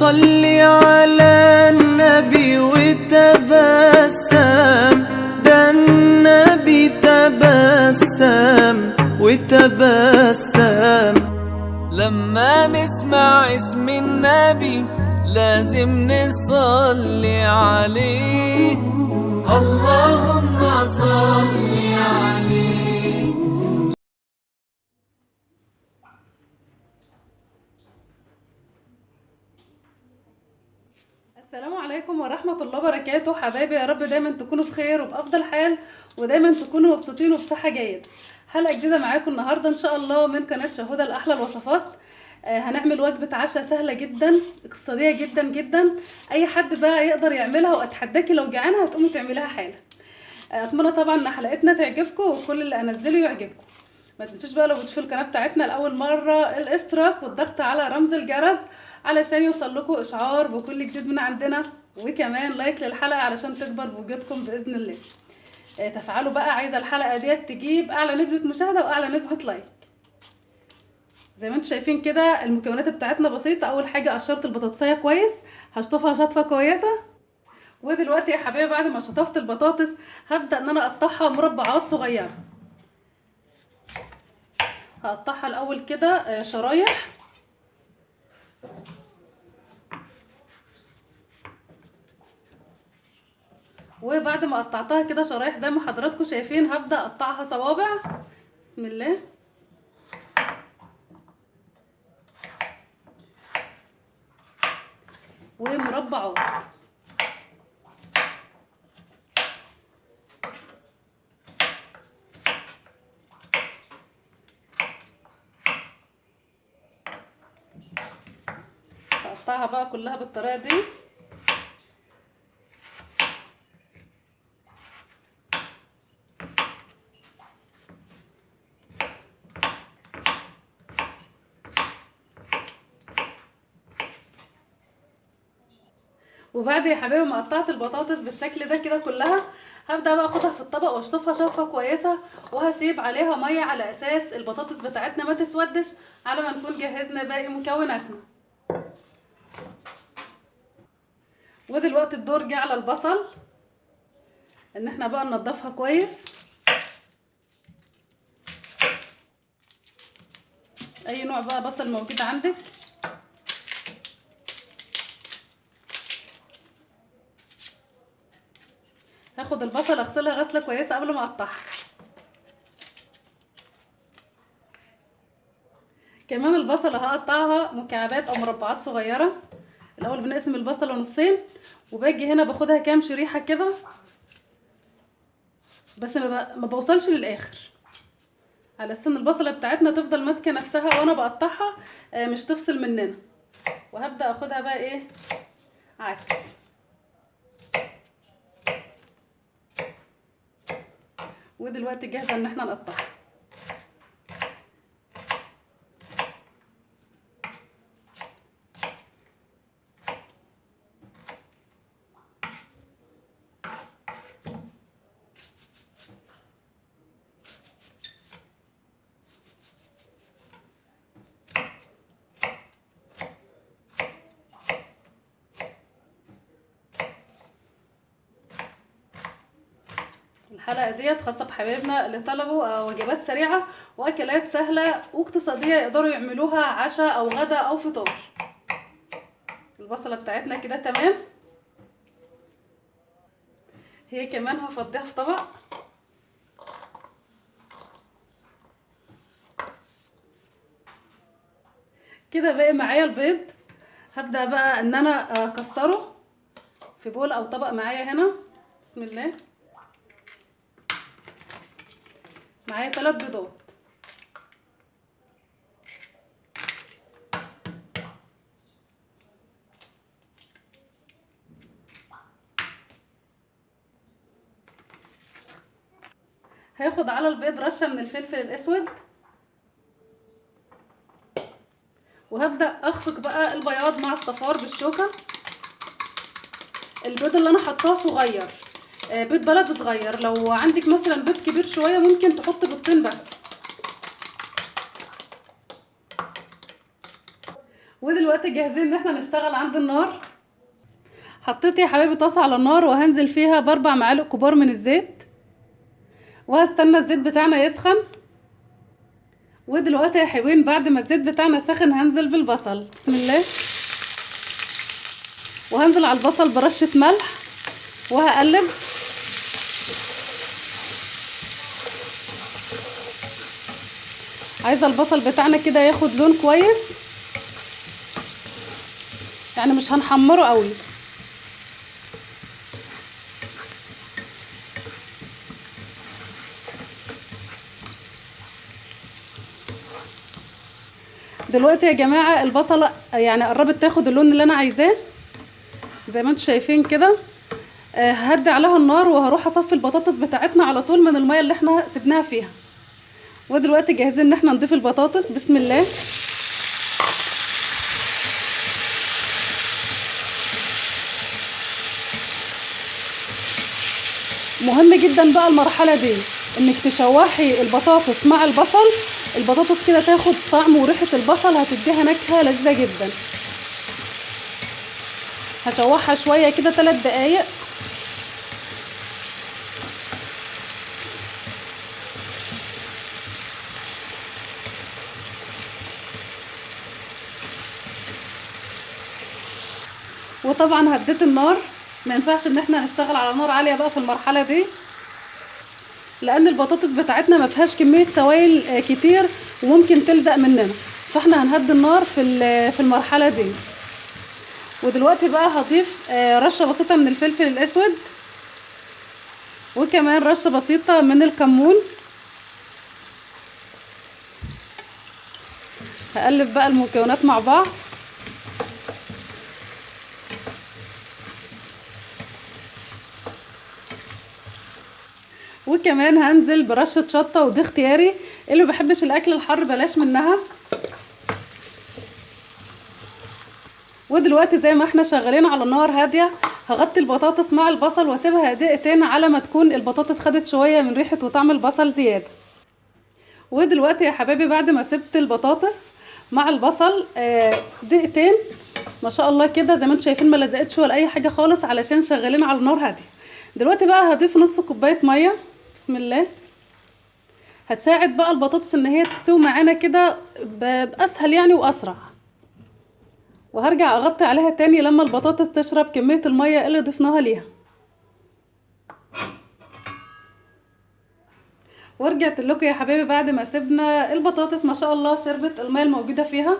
صلي على النبي وتبسم، ده النبي تبسم وتبسم. لما نسمع اسم النبي لازم نصلي عليه، اللهم صل عليه. السلام عليكم ورحمة الله وبركاته. حبايبي يا رب دايما تكونوا بخير وبأفضل حال، ودايما تكونوا مبسوطين وبصحة جيدة. حلقة جديدة معاكم النهاردة ان شاء الله من قناة شهودة لأحلى الوصفات. هنعمل وجبة عشاء سهلة جدا، اقتصادية جدا جدا، اي حد بقى يقدر يعملها، واتحداكي لو جعانة هتقومي تعمليها حالا. اتمنى طبعا ان حلقتنا تعجبكم وكل اللي انزله يعجبكم. ما تنسوش بقى لو بتشوفوا القناة بتاعتنا لأول مرة الاشتراك والضغط على رمز الجرس علشان يوصل لكم اشعار بكل جديد من عندنا، وكمان لايك للحلقة علشان تكبر بوجودكم باذن الله. تفاعلوا بقى، عايزه الحلقة ديت تجيب اعلى نسبه مشاهده واعلى نسبه like. زي ما انتم شايفين كده المكونات بتاعتنا بسيطة. اول حاجة قشرت البطاطسيه كويس، هشطفها شطفه كويسة. ودلوقتي يا حبايبي بعد ما شطفت البطاطس هبدا ان انا اقطعها مربعات صغيرة. هقطعها الاول كده شرايح. وبعد ما قطعتها كده شرايح زي ما حضراتكم شايفين هبدأ اقطعها صوابع. بسم الله. ومربعات. هقطعها بقى كلها بالطريقة دي. وبعد يا حبايبي ما قطعت البطاطس بالشكل ده كده كلها، هبدا بقى اخدها في الطبق واشطفها شطفه كويسة، وهسيب عليها مية على اساس البطاطس بتاعتنا ما تسودش على ما نكون جهزنا باقي مكوناتنا. ودلوقتي الدور جه على البصل، ان احنا بقى ننضفها كويس. اي نوع بقى بصل موجود عندك. هاخد البصل اغسلها غسله كويسة قبل ما اقطعها. كمان البصله هقطعها مكعبات او مربعات صغيرة. الاول بنقسم البصله نصين، وباجي هنا باخدها كام شريحة كده، بس ما بوصلش للاخر، على اساس ان البصله بتاعتنا تفضل ماسكه نفسها وانا بقطعها، مش تفصل مننا. وهبدا اخدها بقى ايه عكس. ودلوقتي جاهزة ان احنا نقطعها. الحلقة ديت خاصة بحبايبنا اللي طلبوا وجبات سريعة واكلات سهلة واقتصادية يقدروا يعملوها عشاء او غدا او فطار. البصله بتاعتنا كده تمام، هي كمان هفضيها في طبق. كده باقي معايا البيض، هبدا بقى ان انا اكسره في بول او طبق معايا هنا. بسم الله. معايا 3 بيضات. هاخد على البيض رشة من الفلفل الاسود، وهبدأ اخفق بقى البياض مع الصفار بالشوكة. البيض اللي انا حطاه صغير، بيض بلد صغير، لو عندك مثلا بيض كبير شوية ممكن تحط بيضتين بس. ودلوقتي ودلوقتي جاهزين ان احنا نشتغل عند النار. حطيت يا حبايبي طاسه على النار وهنزل فيها ب4 معالق كبار من الزيت، وهستنى الزيت بتاعنا يسخن. ودلوقتي يا حلوين بعد ما الزيت بتاعنا سخن هنزل بالبصل، بسم الله. وهنزل على البصل برشه ملح وهقلب. عايزه البصل بتاعنا كده ياخد لون كويس، يعني مش هنحمره قوي. دلوقتي يا جماعة البصله يعني قربت تاخد اللون اللي انا عايزاه زي ما انتم شايفين كده. ههدي عليها النار وهروح اصفي البطاطس بتاعتنا على طول من المية اللي احنا سيبناها فيها. ودلوقتي جاهزين ان احنا نضيف البطاطس، بسم الله. مهم جدا بقى المرحلة دي انك تشوحي البطاطس مع البصل. البطاطس كده تاخد طعم وريحه البصل، هتديها نكهة لذيذة جدا. هشوحها شوية كده 3 دقايق. وطبعا هديت النار، ما ينفعش ان احنا نشتغل على نار عالية بقى في المرحلة دي، لان البطاطس بتاعتنا ما فيهاش كمية سوائل كتير وممكن تلزق مننا، فاحنا هنهدي النار في المرحلة دي. ودلوقتي بقى هضيف رشه بسيطة من الفلفل الاسود، وكمان رشه بسيطة من الكمون. هقلب بقى المكونات مع بعض. وكمان هنزل برشة شطة، ودي اختياري، اللي ما بيحبش الاكل الحر بلاش منها. ودلوقتي زي ما احنا شغالين على نار هادية هغطي البطاطس مع البصل واسيبها دقيقتين على ما تكون البطاطس خدت شوية من ريحة وطعم البصل زيادة. ودلوقتي يا حبايبي بعد ما سبت البطاطس مع البصل دقيقتين ما شاء الله كده زي ما انتم شايفين ما لزقتش ولا اي حاجة خالص علشان شغالين على نار هادية. دلوقتي بقى هضيف نص كوباية مية، بسم الله. هتساعد بقى البطاطس ان هي تستوي معانا كده باسهل يعني واسرع. وهرجع اغطي عليها تاني لما البطاطس تشرب كمية المية اللي ضفناها ليها. ورجعت لكم يا حبايبي بعد ما سيبنا البطاطس ما شاء الله شربت المية الموجودة فيها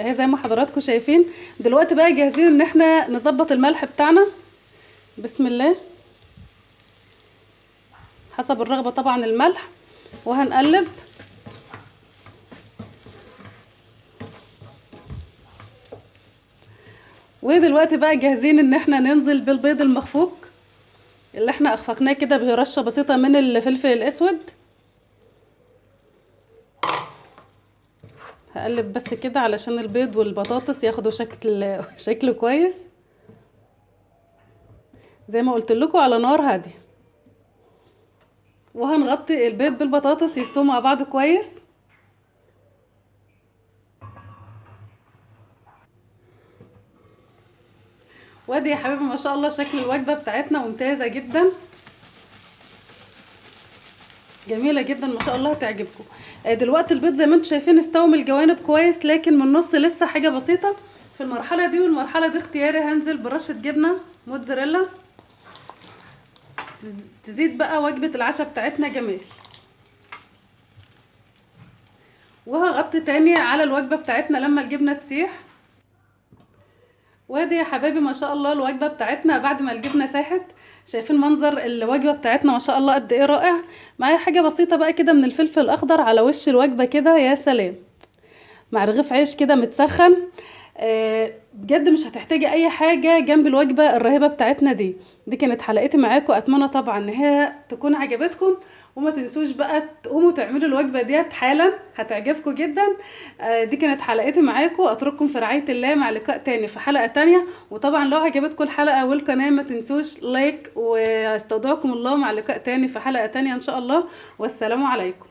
اهي زي ما حضراتكم شايفين. دلوقتي بقى جاهزين ان احنا نظبط الملح بتاعنا، بسم الله، حسب الرغبة طبعا الملح. وهنقلب. ودلوقتي بقى جاهزين ان احنا ننزل بالبيض المخفوق اللي احنا اخفقناه كده برشة بسيطة من الفلفل الاسود. هقلب بس كده علشان البيض والبطاطس ياخدوا شكل كويس زي ما قلت لكم على نار هادية. وهنغطي البيض بالبطاطس يستووا مع بعض كويس. وادي يا حبيبي ما شاء الله شكل الوجبة بتاعتنا ممتازة جدا، جميلة جدا ما شاء الله هتعجبكم. دلوقتي البيض زي ما انتم شايفين استوى من الجوانب كويس، لكن من النص لسه حاجة بسيطة. في المرحلة دي والمرحلة دي اختياري هنزل برشه جبنه موتزاريلا تزيد بقى وجبة العشاء بتاعتنا جمال. وهغطي تاني على الوجبة بتاعتنا لما الجبنة تسيح. وادي يا حبايبي ما شاء الله الوجبة بتاعتنا بعد ما الجبنة ساحت، شايفين منظر الوجبة بتاعتنا ما شاء الله قد ايه رائع. معايا حاجة بسيطة بقى كده من الفلفل الاخضر على وش الوجبة كده، يا سلام، مع رغيف عيش كده متسخن. بجد مش هتحتاجي اي حاجة جنب الوجبة الرهيبة بتاعتنا دي. دي كانت حلقتي معاكم، اتمنى طبعا ان هي تكون عجبتكم، وما تنسوش بقى تقوموا تعملوا الوجبة ديت حالا، هتعجبكم جدا. دي كانت حلقتي معاكم، اترككم في رعاية الله مع لقاء تاني في حلقة تانية. وطبعا لو عجبتكم الحلقة والقناة ما تنسوش لايك، واستودعكم الله مع لقاء تاني في حلقة تانية ان شاء الله، والسلام عليكم.